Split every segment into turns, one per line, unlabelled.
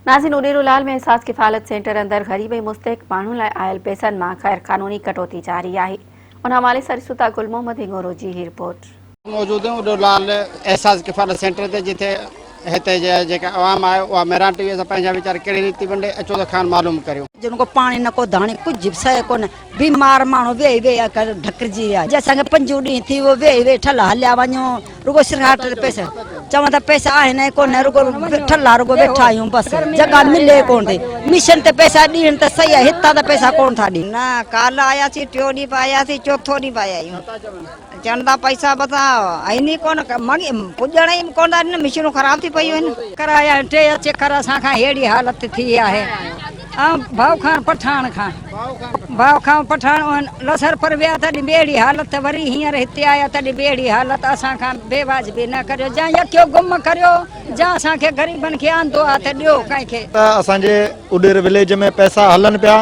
ناظرين اڏيرو لال ۾ احساس ڪفالت سينٽر اندر غريب ۽ مستحق ماڻهن لاء آيل پئسن مان غير قانوني ڪٽوتي جاري آهي ان حوالي سان ڏسون ٿا گل محمد هنڱورو جي هي رپورٽ.
موجود آهيون اڏيرو لال احساس ڪفالت سينٽر تي جتي هتي جي جيڪا عوام آهي اها مهراڻ ٽي وي سان پنهنجا ويچار ڪهڙي ريت ٿي ونڊي اچو ته کان معلوم ڪريون.
جن ڪو پاڻي نه ڪو ڌاڻي ڪجهه به سهي ڪونه بيمار ماڻهو ويهي ويهي اکر ڍڪرجي ويا جي اسان کي پنجون ڏينهن ٿي ويو ويهي ويهي ٺلها هليا وڃو رڳو سرهاٽ تي پئسا چون ٿا پئسا آهن ئي ڪونه رڳو ٺلها رڳو ويٺا آهيون بس جڳهه ملي ڪونه ٿي مشن تي پئسا ڏين ته صحيح آهي هتان ته پئسا ڪونه ٿا ڏين.
نه ڪالهه آياسين ٽيون ڏينهن به آياسين چوٿون ڏينهن به آيا آهيون چون ٿا پئسا بس آهن ئي ڪونه ماڳهين پڄڻ ئي ڪونه ٿا ڏين مشينون خراب ٿي پيون آهن.
ڪرايا آهن ٽي چڪر اسان کان ههڙي حالت ٿي آهي. آئون ڀائو خان پٺاڻ کان ڀائو خان پٺاڻ لسر پر ويا تڏهن به اهڙي حالت وري هينئر هتي آيا تڏهن به اهڙي حالت اسان کان بي واجبي نه ڪريو جا يڪيو گم ڪريو جا اسان کي غريبن کي آندو آ ته ڏيو ڪنهن کي.
ته اسان جي اڏير وليج ۾ پئسا هلن پيا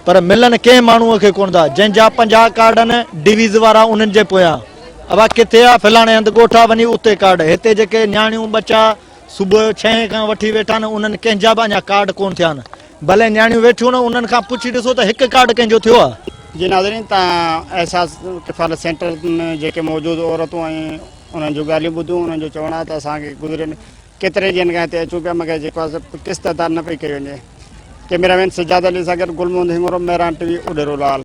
پر ملن ڪنهن ماڻهوء کي ڪونه ٿا جنهن جا 50 ڪارڊ آهن ڊويز وارا انهن جي پويان ابا ڪٿي آ فلاڻي هنڌ ڳوٺ آ وڃي اتي ڪارڊ هتي جيڪي نياڻيون ٻچا صبح جو ڇهين کان وٺي ويٺا آهن انهن ڪنهن جا به اڃا ڪارڊ ڪونه ٿيا آهن ڀلي نياڻيون ويٺيون آهن انهن کان پڇي ڏسو ته هڪ ڪارڊ ڪنهن جو ٿيو آهي.
جي ناظرين تان احساس ڪفالت سينٽر ۾ جيڪي موجود عورتون ۽ انهن جون ڳالهيون ٻڌيون انهن جو چوڻ آهي ته اسان کي گذريل ڪيتري ڏينهن کان هتي اچون پيا مگر جيڪو آهي سو قسط ادا نه پئي ڪئي وڃي ڪئميرا مين سجاد علي سان گڏ گل محمد هنڱورو مهراڻ ٽي وي اڏيرو لال.